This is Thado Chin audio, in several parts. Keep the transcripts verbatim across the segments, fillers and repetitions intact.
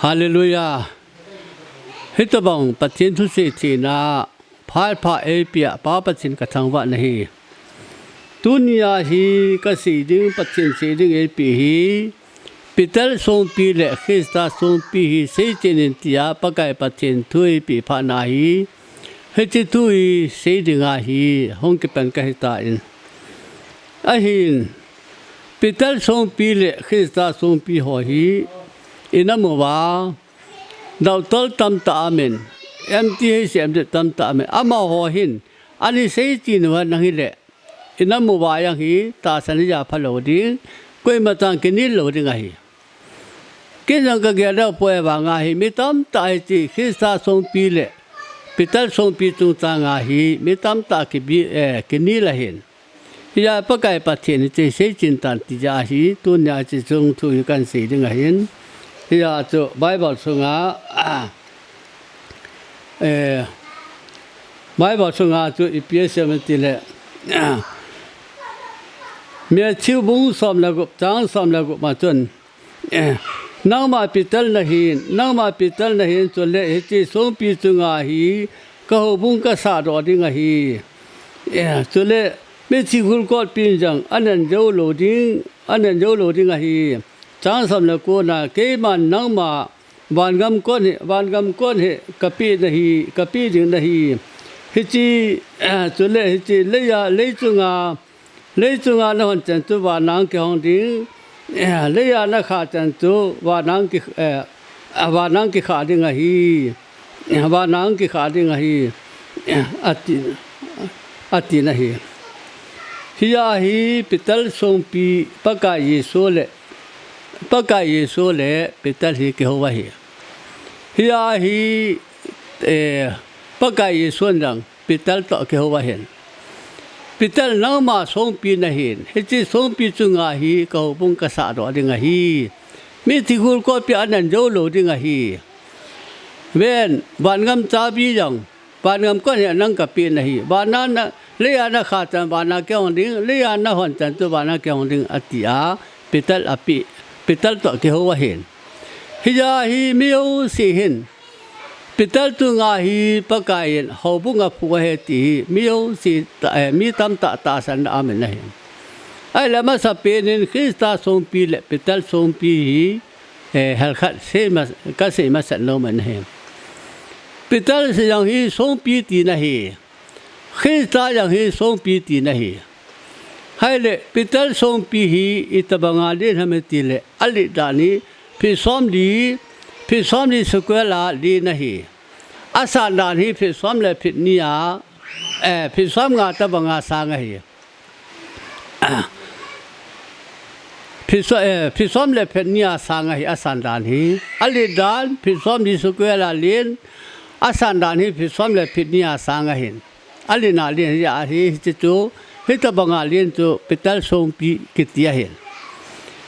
Hallelujah. Hitobang Pathen thusei thina phat pha eipeh a Pa Pathen kathangvah nahi. Tunia hi kasei ding, Pathen sei ding eipeh hi Peter songpi le Christa songpi hi seichen in tia Pakai Pathen thu eipeh phat nahi. Hiche thu hi sei dinga hi hung kipan kahitan. Ahin, Peter songpi le Christa songpi ho hi ina mu uva, Doctor tamtah amin, M T H M D tamtah amin. Amaho hin, ani seichen uva nang hile, ina mu uva jong hi, tahsan ija phalou ding, koima chang kinel lou ding ahi. Kei jong kagel lou poi vanga hi, mi tamtah hiche, Christa songpi le, Peter songpi chungchanga hi, mi tamtah kibi, eh, kinel ahin. Hia Pakai Pathen hiche seichen tan ti jeh a hi, tunia hiche chung thu hi kahin sei ding ahin. Hia chu Bible sunga, ah, eh, Bible sunga chu ipi asei em itile, ah, Matthew bung som le gup, chang som le gup ma chun, Eh, nangma Peter nahin, nangma Peter nahin, chule hiche songpi chunga hi kahoubung kasahdoh ding ahi. Eh, chule mithi gulkotpin jong anan jou lou ding, anan jou lou ding ahi. Chang som le kona, keiman nangma vangam kon hi, vangam kon hi kapeh nahi, kapeh ding nahi. Hiche, eh, chule hiche leiya, lei chunga, Lei chunga nahon chan chu vana kihong ding, eh, leiya nakha chan chu vana ki, eh, vana kikhah ding ahi, eh, vana kikhah ding ahi, eh, ati, ati nahi. Hia hi Peter songpi Pakai Jesu le, Pakai Jesu le Peter hi kihou ahi. Hia hi, eh, Pakai Jesu in jong Peter toh kihou ahin. Peter, nangma songpi nahin, hiche songpi chunga hi kahoubung kasahdoh ding ahi. Mithi gulkotpi anan jou lou ding ahi. Ven, vangam chabi jong, vangam kon hi nang kapeh nahi. Vana na, leiya nakha chan vana kihong ding, leiya nahon chan chu vana kihong ding, ati a, Peter api, Peter toh kihou ahin. Hia hi mi jouse hin, Peter chunga hi Pakai in houbung aphu ahi ti hi, mi jouse ta, eh, mi tamtah tahsan a amin ahi. Ahile amasapen in Christa songpi le Peter songpi hi, eh, hel khat sei ma, kasei masat nom in ahi. Peter jong hi songpi tina ahi. Christa jong hi songpi tina ahi. Ahile, Peter songpi hi itobanga len ham itile, alet dan hi, feet somli, feet somli square a len ahi. Asan dan hi feet som le feet ni a, eh, feet somnga tobanga sang ahi. Feet so-, eh, feet som le feet ni a sang ahi, asan dan hi. Alet dan, feet somli square a len, asan dan hi feet som le feet ni a sang ahin. Alet na len hi ahi, hiche chu, hitobanga len chu Peter songpi kiti ahin.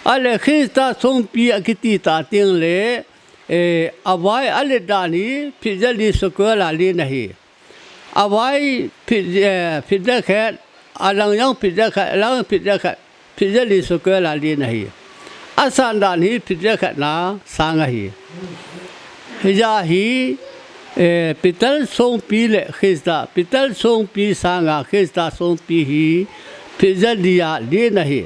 Ahile Christa songpi akiti ta teng le, eh, avai alet dan hi feet jali square a len ahi. Avai feet, eh, feet jakhat, alang jong feet jakhat, alang feet jakhat, feet jali square a len ahi. Asan dan hi feet jakhat na sang ahi. Hia hi, eh, Peter songpi le Christa, Peter songpi sanga Christa songpi hi feet jali a len ahi.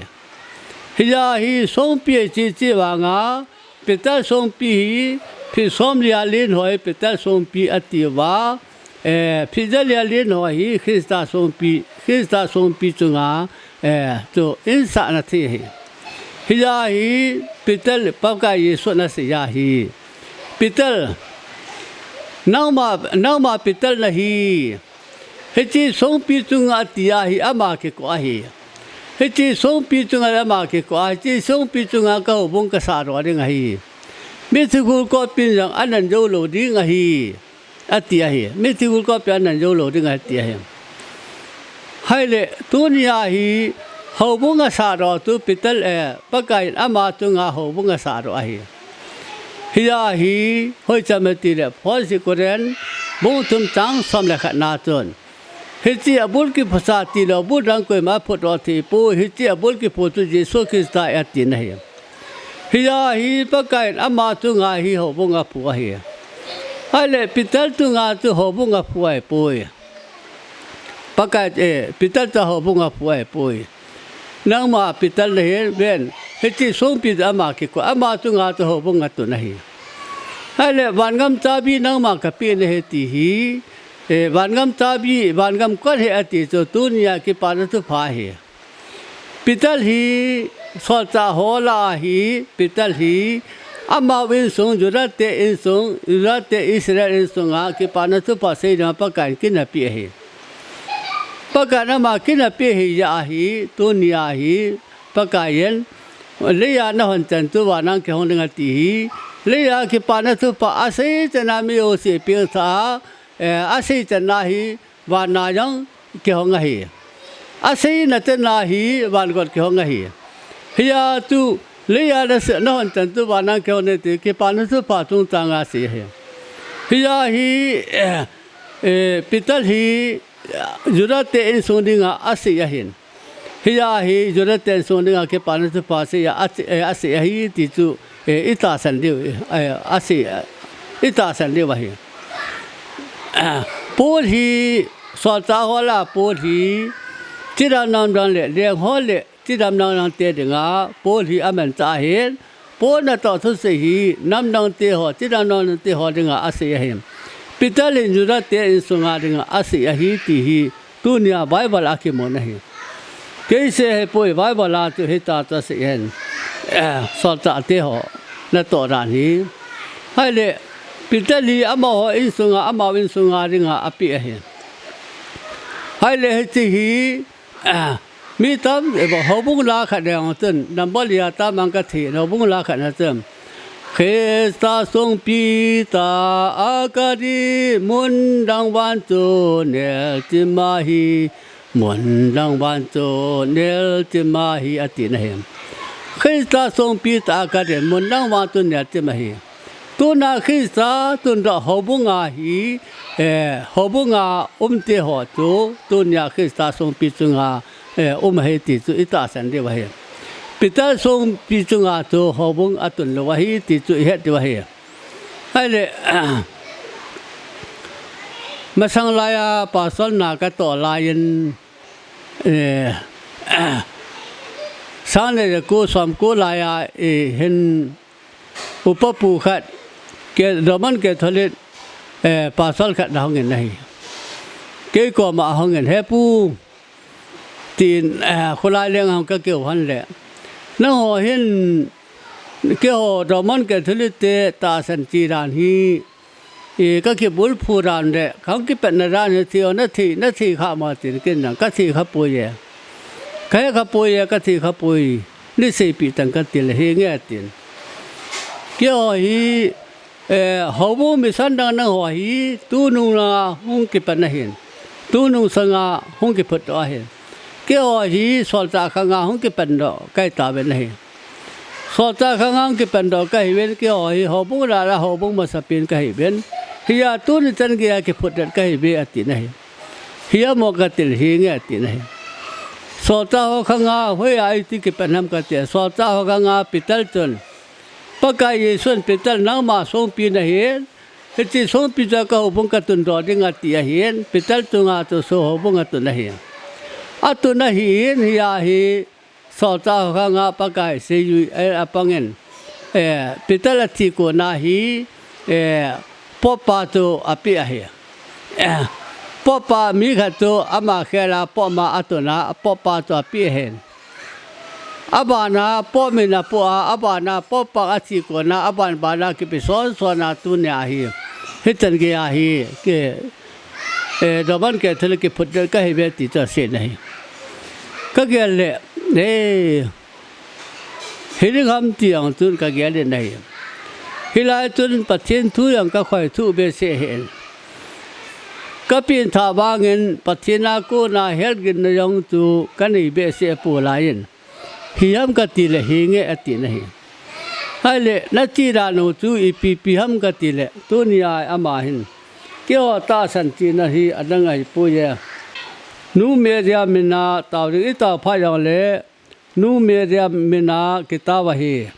Hia hi songpi ahi che che vanga, Peter songpi hi, feet somli a len ho hi Peter songpi ati uva, eh, feet jali a len ho hi Christa songpi, Christa songpi chunga, eh, chu insahna thei ahi. Hia hi Peter, Pakai Jesu in asei ahi. Peter, nangma, nangma Peter nahi. Hiche songpi chunga tia hi ama kiko ahi. Hiche songpi chunga ama kiko ahi. Hiche songpi chunga kahoubung kasahdoh ding ahi. Mithi gulkotpin jong anan jou lou ding ahi, ati ahi. Mithi gulkotpin anan jou lou ding ahi, ati ahi. Ahile, tunia hi houbung asahdoh chu Peter, eh, Pakai in ama chunga houbung asahdoh ahi. Hia hi, hoiche ham itile, First Corinth, bung thum chang som le khat na chun, hiche abul kiphusa tilou, abul dang koima aphutdoh thei poi, hiche abul kiphu chu Jesu Christa ahi atina ahi. Hia hi Pakai in ama chunga hi houbung aphu ahi. Ahile Peter chunga chu houbung aphu ahipoi. Pakai, eh, Peter chu houbung aphu ahipoi. Nangma Peter nahin, ven, hiche songpi chu ama kikoi, ama chunga chu houbung atun ahi. Ahile vangam chabi nangma kapeh nahi ti hi, eh, vangam chabi, vangam kon ahi ati chu tunia kipana thupha ahi. Peter hi solchah ho lah a hi, Peter hi amau insung, Juda te insung, Juda te Israel insunga kipana thupha sei dinga Pakai in kin apeh ahi. Pakai in ama kin apeh ahi jeh a hi, tunia hi, Pakai in, leiya nahon chan chu vana kihong ding ati hi, leiya kipana thupha asei chan a mi jouse pengtha a, eh, asei chan a hi, vana jong kihong ahi. Asei na chan a hi, van got kihong ahi. Hia chu, leiya na se, nahon chan chu vana kihong ding ti, kipana thupha chungchang a asei ahi. Hia hi, eh, eh, Peter hi, Juda te insung dinga asei ahin. Hia hi Juda te insung dinga kipana thupha asei a, asei, eh, asei ahi ti chu, eh, itahsan diu, eh, asei, eh, itahsan diu ahi. Paul hi, solchah ho lah a Paul hi, chidam damdam le, leng ho le, chidam damdam te dinga, Paul hi amanchah ahin, Paul natoh thusei hi, namdang te ho, chidam damdang te ho dinga asei ahi. Peter in Juda te insunga dinga asei ahi ti hi, tunia Bible a kimun ahi. Kei sei ahipoi, Bible a chu hitia chu asei ahin. Eh, solchah te ho natoh dan hi. Ahile, Peter hi amaho insunga, amau insunga dinga apeh ahi. Ahile hiche hi, eh, mi tam, eh, houbung la khat ding chun, number li a tam ang kati, houbung la khat na chun. Christa songpi tah a kadin, mun dang vang chu nelchim ahi, mun dang vang chu nelchim ahi, ati na hi. Christa songpi tah a kadin, mun dang vang chu nelchim ahi. Tuna Christa tundoh houbung a hi, eh, houbung a um te ho chu, tunia Christa songpi chunga, eh, um ahi ti chu itahsan diu ahi. Peter songpi chunga chu houbung atun lou ahi ti chu ihet diu ahi. Ahile, masang laiya pastor na katoh laiyin, eh, sang ni le ko som ko laiya, eh, hin upa pu khat, ke, Roman Catholic, eh, pastor khat na hungin ahi. Kei koma ahungin, "He pu," tin, eh, kholai leng ahung kakeu hon le. "Nangho hin, keiho Roman Catholic te tahsan chi dan hi, i kakibulphu dan le, kahung kipatna dan hi, thei o nathei, nathei kha mo," tin, ken jong kathei kha poi e. Kahe kha poi e, kathei kha poi. Neiseipeh tan kati le, "Henge," tin. Keiho hi, eh, houbung mission dang nangho hi, tunung langa hung kipan ahin. Tunung sanga hung kiphutdoh ahin. Keiho hi, solchah khanga hung kipandoh kahi tauvin ahi. Solchah khanga hung kipandoh kahiuvin, keiho hi, houbung lah a houbung masapen kahiuvin. Hia tuni chan geiya kiphutdet kahiuve ati na hi. Hia mo kati le, "Henge," ati na hi. Solchah ho khanga, hoiya iti kipan ham kati. Solchah ho khanga Peter chun, "Pakai Jesun Peter nangma songpi nahin, hiche songpi chu kahoubung katundoh ding," ati ahin, Peter chunga chu so houbung atun ahi. Atun ahin, hia hi, solchah ho khanga Pakai seijui, eh, apangin, eh, Peter athi kona hi, eh, Pope pa chu apeh ahi. Eh, Pope pa mi khat chu ama khela Pope ma atuna, Pope pa chu apeh ahin. Abana Pope min apoh a, abana Pope pa athi kona, aban bana kipe son son a tunia hi. Hichan geiya hi, ke, eh, Roman Catholic kiphutdet kahiuve ti chu asei na hi. Kagel le, eh, hiding ham ti jong chun kagel in ahi. Hilai chun Pathen thu jong kakhoi thu behseh ahin. Kapengthah vangin Pathen a kona helginna jong chu kanei behseh poi laiyin. Hi ham kati le, "Henge," ati na hi. Ahile, nache dan u chu ipi ipi ham kati le, tunia ama hin, "Keiho tahsan china hi adang ahipoi e. Nu Maria mina tao ding itao phat jongle, Nu Maria mina kitao ahi.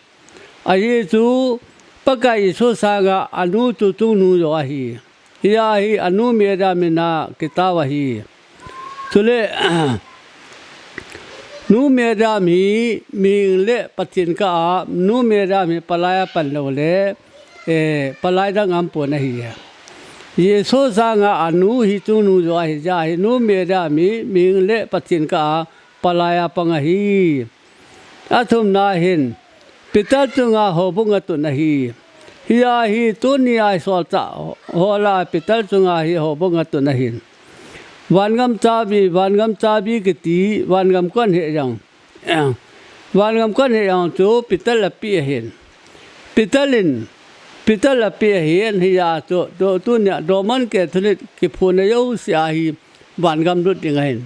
Ahi chu Pakai Jesu sanga anu chu chungnung jo ahi. Hia hi anu Mary mina kitao ahi. Chule nu Mary hi mihing le Pathen kah a, nu Mary hi palai a pan lou le, eh, palai dang aum pon ahi. Jesu sanga anu hi chungnung jo ahi, hia hi nu Mary hi mihing le Pathen kah a palai a pang ahi. Athumna hin Peter chunga houbung atun ahi. Hia hi tunia hi solchah ho lah a Peter chunga hi houbung atun ahin. Vangam chabi, vangam chabi kiti, vangam kon hejong. Vangam kon hejong chu Peter apeh ahin. Peter in, Peter apeh ahin, hia chu, tu, tunia Roman Catholic kiphuna jouse ahi, vangam lut ding ahin.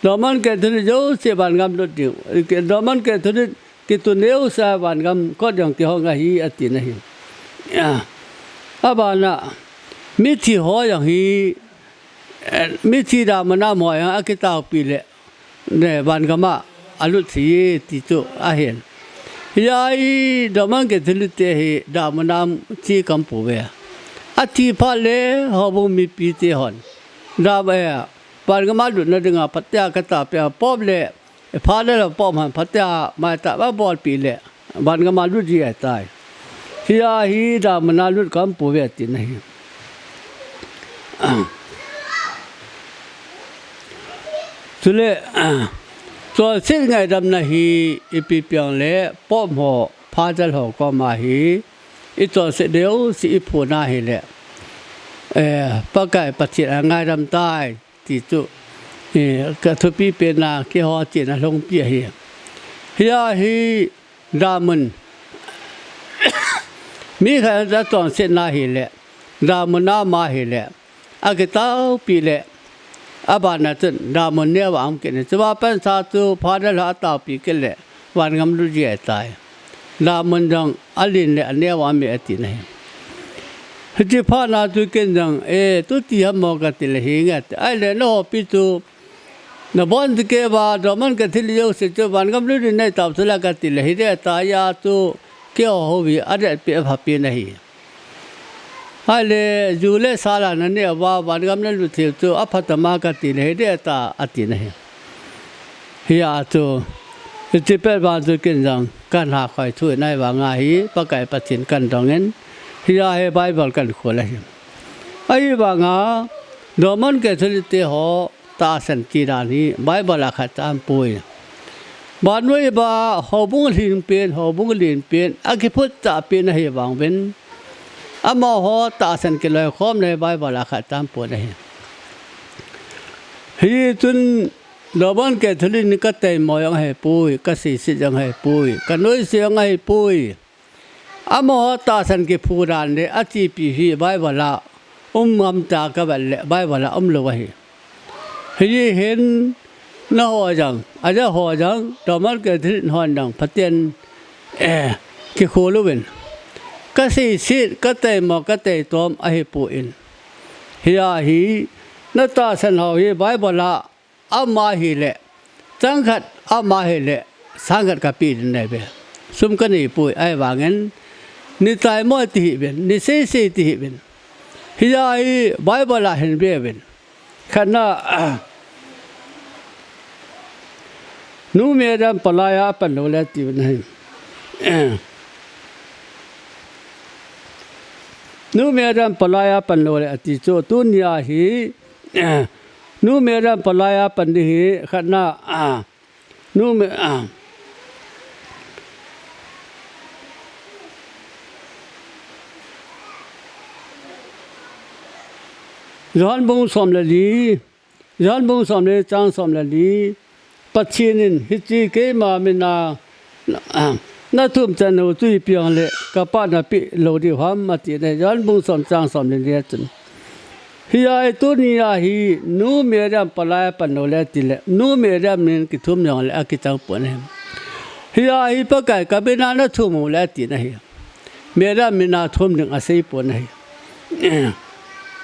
Roman Catholic jouse vangam lut ding. Roman Catholic kitun jouse vangam kot jong kihong ahi atin ahi. Abana mithi ho jong hi, eh, mithi damun a mo jong akitaopi le, ne, vangam a alut thei ti chu ahin. Hia hi Roman Catholic te hi damun a thi kaum pouve. Athi phat le houbung mipi te hon, da, eh, vangam a lutna dinga phatea katahpeh a Pope le, eh, Father le Pope hon phatea maitah abolpeh le vangam a lut ji ahitai. Hia hi damun a lut kaum pouve atin ahi. Chule chonset ngaidamna hi ipi piang le Pope ho, Father ho koma hi ichonset deu si iphuna hile, eh, Pakai Pathen angaidam tai ti chu, eh, ka thupi penna keiho chena lhungpi ahi. Hia hi damun, mi khat achonsetna hile, damun a um ahile, akitaopi le, abana chun damun neo a um kit in, chuva pansa chu Father ho ataopi kit le, vangam lut ji ahitai. Damun jong alen le aneo a um e atin ahi. Hiche phatna chu ken jong, eh, tuti ham mo kati le, henge ati. Ahile nangho pi chu nabon ding kei uva, Roman Catholic jouse chu vangam lut ding neitao chu la kati le, hiding ahitai, hia chu keiho houin adeh peh aphapen ahi. Ahile ju le sa la naneh uva vangam nalut thei u chu aphatam a kati le, hiding ahitai atin ahi. Hia chu, hiche pet vang chu ken jong kahin hakhoi thu in ahivanga hi Pakai Pathen kahin dongin, hia hi Bible kahin khol ahi. Ahivanga Roman Catholic te ho tahsan ti dan hi Bible a khatcha aumpoi. Vannoi a houbung lhingpen, houbung lenpen, akiphutchah pen ahivang uvin, amaho tahsan kiloikhomna hi Bible a khatcha aumpon ahi. Hichun Roman Catholic in kateimo jong ahipoi, kaseiset jong ahipoi, kanoise jong ahipoi. Amaho tahsan kiphu dan le achepi hi Bible a um ngam ta kavet le Bible a umlou ahi. Hiche hin nangho jong, aja ho jong, Roman Catholic hon jong phaten, eh, kikhol uvin. Kaseiset, kateimo, kateitom ahipon, hia hi natahsan ho hi Bible a um ahile, chang khat um ahile, sang khat kapeh ding nahiuve. Sum kaneipoi, ahivangin neitaimo ti hih uvin, neseisei ti hih uvin. Hia hi Bible a hin veuvin. Khatna, nu Mary in palai a pan lou le atiuvin ahi. Nu Mary in palai a pan lou le ati chu tunia hi, nu Mary in palai a pan ding hi khatna, nu Me-, Johan bung som le li, Johan bung som le li chang som le li, Pathen in hiche keima mina nathum chan u chu ipi jongle kapa napeh lou diu ham ati ne, Johan bung som chang som le li a chun. Hia hi tunia hi nu Mary in palai a pan lou le ati le, nu Mary min kithum jongle akichang pon ahi. Hia hi Pakai kamina nathum u le ati nahi. Mary mina thum ding aseipon ahi.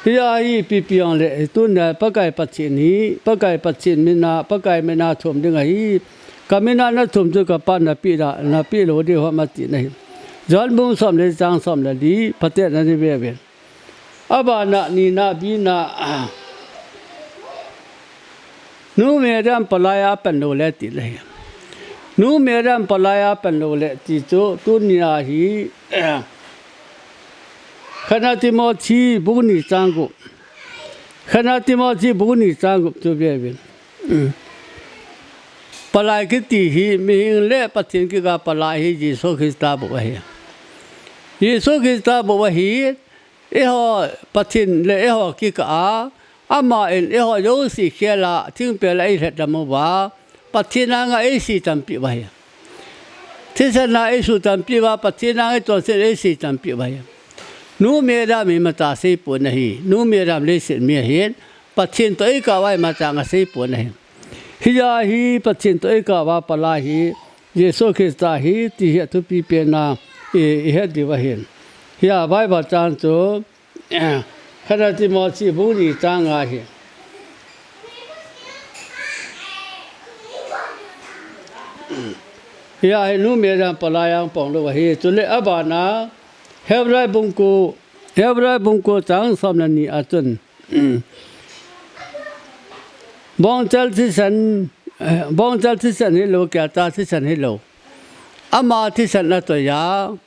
Hia hi ipi piang le, tunia Pakai Pathen hi, Pakai Pathen mina, Pakai mina thum ding ahi. Kamina nathum chu kapa napeh da, napeh lou diu ham ati nahi. John bung som le chang som le li, Pathen in ana ve ve. Abana nina bina, a, Nu Mary in palai a pan lou le ti le. Nu Mary in palai a pan lou le ti chu, tunia hi, Khatna Timothy bung ni chang gup. Khatna Timothy bung ni chang gup chu ve ve. Mm. Palai kiti hi, mihem le Pathen kikah palai hi Jesu Christa bou ahi. Jesu Christa bou ahi, eiho Pathen le eiho kikah a, aman eiho jouse khel a, thingpel a eilhedam uva, Pathen anga eisei tampi uva ahi. Thisan a eisuh tampi uva, Pathen anga eichonset eisei tampi uva ahi. Nu Mary in imacha seipon ahi. Nu Mary in leiset mi ahin, Pathen toh eikah uva imacha anga seipon ahi. Hijeh a hi Pathen toh eikah uva palai hi Jesu Christa ahi ti hi athupi pen a i, ihet diu ahin. Hia Bible chang chu, Khatna Timothy bung ni chang nga hi. Hia hi Nu Mary in palai a pang lou ahi. Chule abana Hebrai bung ko, Hebrai bung ko chang som le ni a chun, bongchal thisan, eh, bongchal thisan hilou, kiacha thisan hilou, ama thisan atoiya,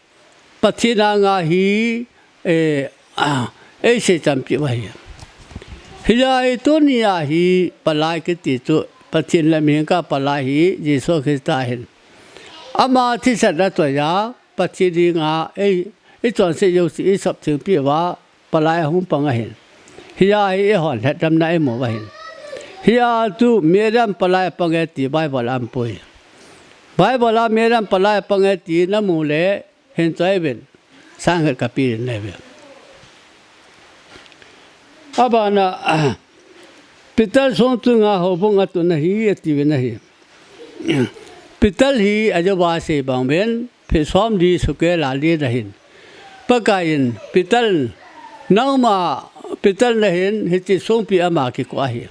Pathen anga hi, eh, a, eisei tampi uva ahi. Hijeh a hi tunia hi palai kiti chu Pathen le mihem kikah palai hi Jesu Christa ahin. Ama thisan atoiya, Pathen dinga ei, eichonset jouse eisop thengpi uva palai ahung pang ahin. Hijeh a hi eihon lhedamna eimu uva ahin. Hia chu Mary in palai a pang e ti Bible a aumpoi. Bible a Mary in palai a pang e ti namu le, hin choi uvin, sang khat kape ding ahi. Abana, Peter song chunga houbung atun ahi, ati uvin ahi. Peter hi ajouva sei bang uvin, feet som li sukeh a len ahin. Pakai in, Peter, nangma Peter nahin, hiche songpi ama kikoh ahi.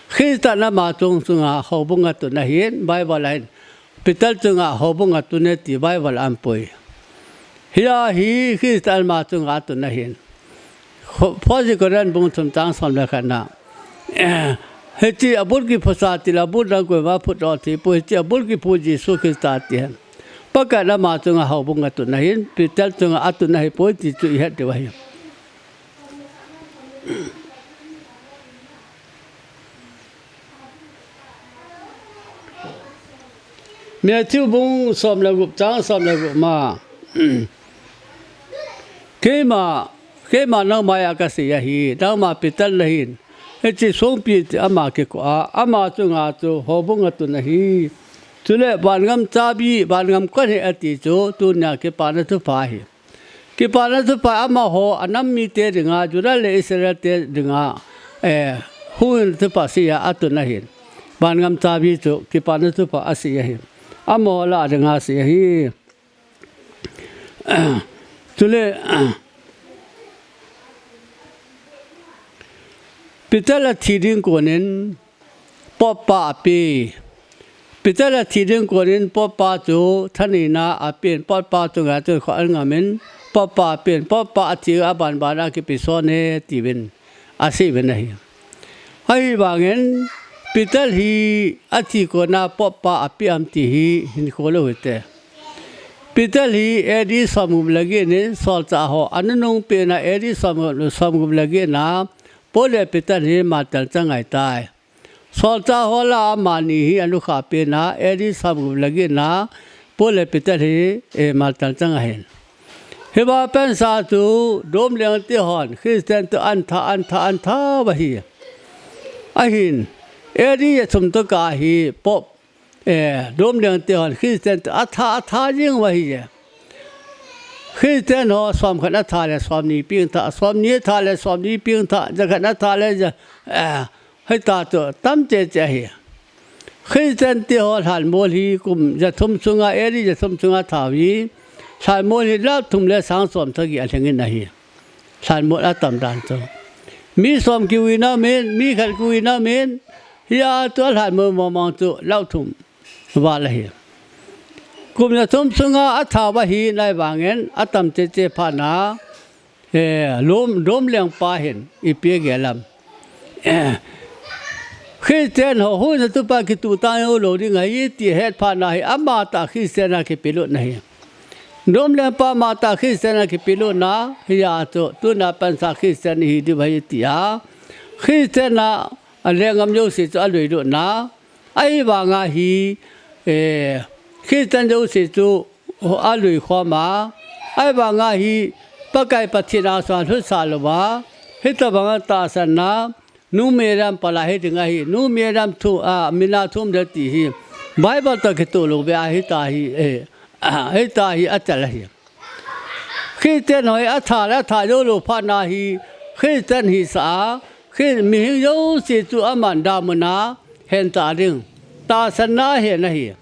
Christa in ama chung chunga houbung atun ahin, Bible a hin, Peter chunga houbung atun e ti Bible a aumpoi. Hia hi Christa in ama chunga atun ahin. Kho-, First Corinth bung thum chang som le khat na. Eh, hiche abul kiphusa tile abul dang koima phutdoh thei poi, hiche abul kiphu Jesu Christa ati ahin. Pakai in ama chunga houbung atun ahin, Peter chunga atun ahipoi ti chu ihet diu ahi. Matthew bung som le gup chang som le gup ma. Keima, keima nangma a kasei ahi, nangma Peter nahin. Hiche songpi ama kikoh a, ama chunga chu houbung atun ahi. Chule vangam chabi, vangam kon hi ati chu, tunia kipana thupha ahi. Kipana thupha amaho, anam mite dinga, Juda le Israel te dinga, eh, huhhingna thupha seiya atun ahin. Vangam chabi chu, kipana thupha asei ahin. Amaho lah a dinga asei ahi. Chule, Peter athi ding konin, Pope pa ape. Peter athi ding konin Pope pa chu thaneina apen, Pope pa chunga chu kho angamin, Pope pa apen, Pope pa athi a banban a kipe son e tiuvin asei uvin ahi. Ahivangin Peter hi athi kona Pope pa ape ham ti hi hinkho lou hite. Peter hi A D som gup le get nin solchah ho anunung pena A D som gup, som gup le get na Paul le Peter hi martyr chang ahitai. Solchah ho lah a amani hi anukhah pena A D som gup le get na Paul le Peter hi, eh, martyr chang ahin. Hiva pensa chu Domleng te hon Christian te antha, antha, antha uva ahi. Ahin, A D ja thum tokah hi Pope, eh, Domleng te hon Christian te atha, atha jing uva ahi. Christian ho som khat atha le som ni pengtha, som ni atha le som ni pengtha, ja khat atha le ja, eh, Hita chu tam cheche ahi. Christian te ho lhanmol hi kum ja thum sunga, A D ja thum sunga thau hi, lhanmol hi lakh thum le sang som thagi alhingin ahi. Lhanmol atam dan chu. Mi som kiuina min, mi khat kiuina min, hia chu alhanmol mong mong chu lakh thum val ahi. Kum ja thum sunga atha uva hi nai vangin atam cheche phat na, eh, lom, dom lengpa hin ipi agel am. Eh, Christian ho huhhingna thupi kituh tang jou lou ding ahi ti ahet phat na hi amatah Christian a kipelut na hi. Dom lengpa matah Christian a kipelut na hi a chu tuna pansa Christian ihi diu ahi ti a. Christian a, a lengam jouse chu alui lut na. Ahivanga hi, eh, Christian jouse chu alui khom a. Ahivanga hi Pakai Pathen a sua lhutsah lou a. Hitobang tahsan na, nu Miriam pala hi ding ahi. Nu Miriam thu, a, mina thum de ti hi. Bible toh kitoh lou ve a hita hi, eh, hita hi achal ahi. Christian ho hi atha le atha jou lou phat na hi Christian hisah a, Chri-, mihem jouse chu aman damun a hen ta ding. Tahsan na ahen ahi.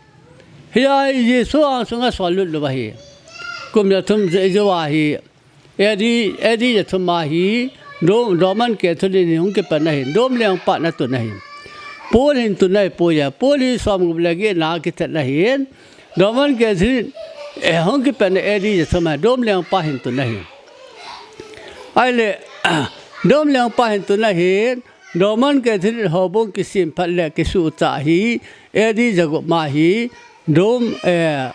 Hia hi Jesu angsunga asol lut lou ahi. Kum ja thum jou a hi. A D, A D ja thum a hi. Dom, Roman Catholic in hung kipan ahi. Dom lengpa in atun ahi. Paul hin tun ahipoi a. Paul hi som gup le get na kithat na ahi. Roman Catholic, eh, hung kipan A D ja thum a, dom lengpa hin tun ahi. Ahile, dom lengpa hin tun ahi, Roman Catholic houbung kisem phat le kisuhchah hi, A D ja gup ma hi, dom, eh,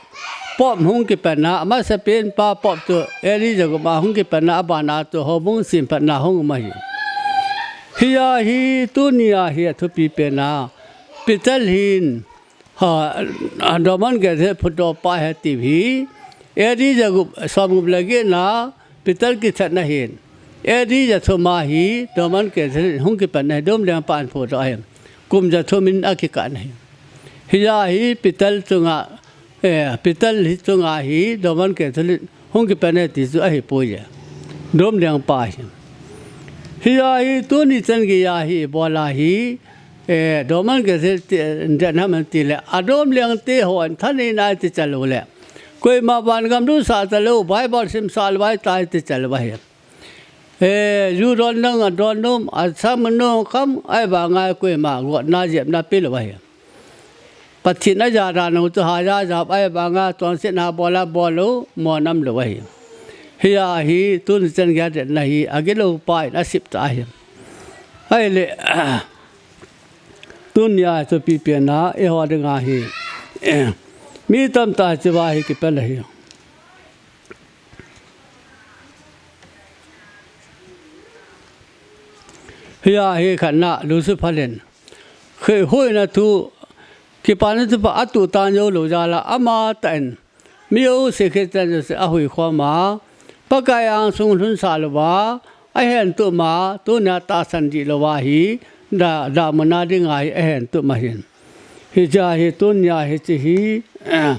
Pope hung kipan a, amasapen pa Pope chu A D ja gup ma hung kipan a, abana chu houbung sem phat na hung um ahi. Hia hi, tunia hi athupi pen a, Peter hin, Ha, a, Roman Catholic phutdoh pa ahi tiu hi. A D ja gup, som gup le get na, Peter kithat na ahin. A D ja thum a hi, Roman Catholic hung kipan na ahi, dom lengpa in phutdoh ahi. Kum ja thum in akikah na ahi. Hia hi, Peter chunga, eh, Peter hi chunga hi, Roman Catholic hung kipan e ti chu ahipoi e. Dom lengpa hi. Hia hi tuni chan geiya hi, ibola hi, eh, Roman Catholic ti, den ham an ti le, a dom leng te hon thaneina iti chalou le. Koima vangam lusah talou, Bible simsah lou ahitai ti chalou ahi. Eh, ju don nom, a don nom, a sam nom kham, ahivanga koima gotna jepna pelou ahi. Pathen aja dan u chu haja jap ahivanga, chonsetna bol a bol lou, mo nam lou ahi. Hia hi, tuni chan geiya den na hi, agilou pa in asep ta ahi. Ahile, tunia thupi pen a, eiho dinga hi. Mi tamtah hiche va hi kipel ahi. Hia hi khatna, Lucifer in. Khe huhhingna thu, kipana thupha atuh tan joulou jal a, amatah in. Mi jouse Christian jouse ahui khom a. Pakai angsung lhunsah lou a, ahen tup a, tunia tahsan dih lou a hi, da, damun a dinga hi ahen tup ahin. Hiche a hi tunia hiche hi, eh,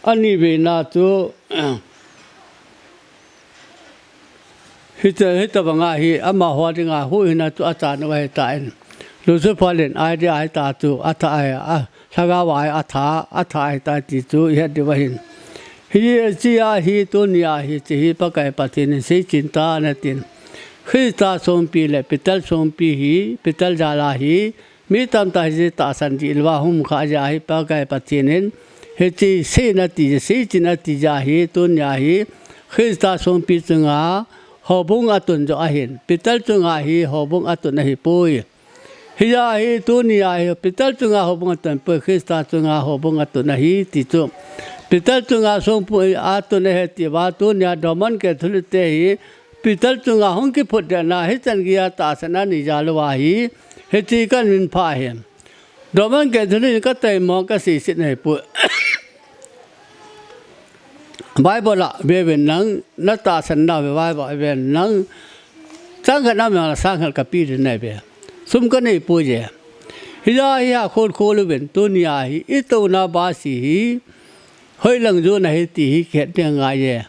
ani veina chu, eh, Hita, hitabanga hi, amaho dinga huhhingna chu achan u ahitan. Lucifer in idea hita chu, atha ahi, a, lhagao a hi atha, atha ahitai ti chu, ihet diu ahin. Hiche a hi, tunia hi, hiche hi, Pakai Pathen in seichen tan atin. Christa songpi le Peter songpi hi, Peter jal a hi, Mi tamtah hiche tahsan dih lou a hung khah jeh a hi Pakai Pathen in, hiche sei in ati jeh, seichen ati jeh a hi, tunia hi, Christa songpi chunga houbung atun joh ahin, Peter chunga hi houbung atun ahipoi. Hijeh a hi, tunia hi, Peter chunga houbung atun poi, Christa chunga houbung atun ahi, ti chu. Peter chunga songpi atun ahi ti uva, tunia Roman Catholic te hi, Peter chunga hung kiphut dehna, hichan geiya tahsan anei jal uva hi, hiche kahin pha ahi. Roman Catholic in ka taimo ka seiset nahi poi. Bible a ve uvin nang, na tahsan nau ve Bible a ve nang, chang khat na mangla sang khat ka pe ding nahi ve. Sum ka nei poi je. Hijeh a hi ha khol khol uvin, tunia hi, i touna bus hi, hoilang jon ahi ti hi kihet ding angai je.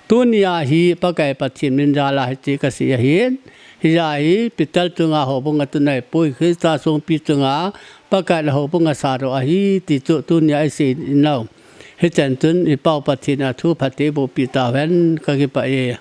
Tunia hi Pakai Pathen min jal a hiche kasei ahin. Hijeh a hi Peter chunga houbung atun ahipoi, Christa songpi chunga Pakai in houbung asa doh ahi ti chu tunia isei nau. Hichan chun i Pau Pathen in athu phatthei eiboh peh tauhen, kakipah e.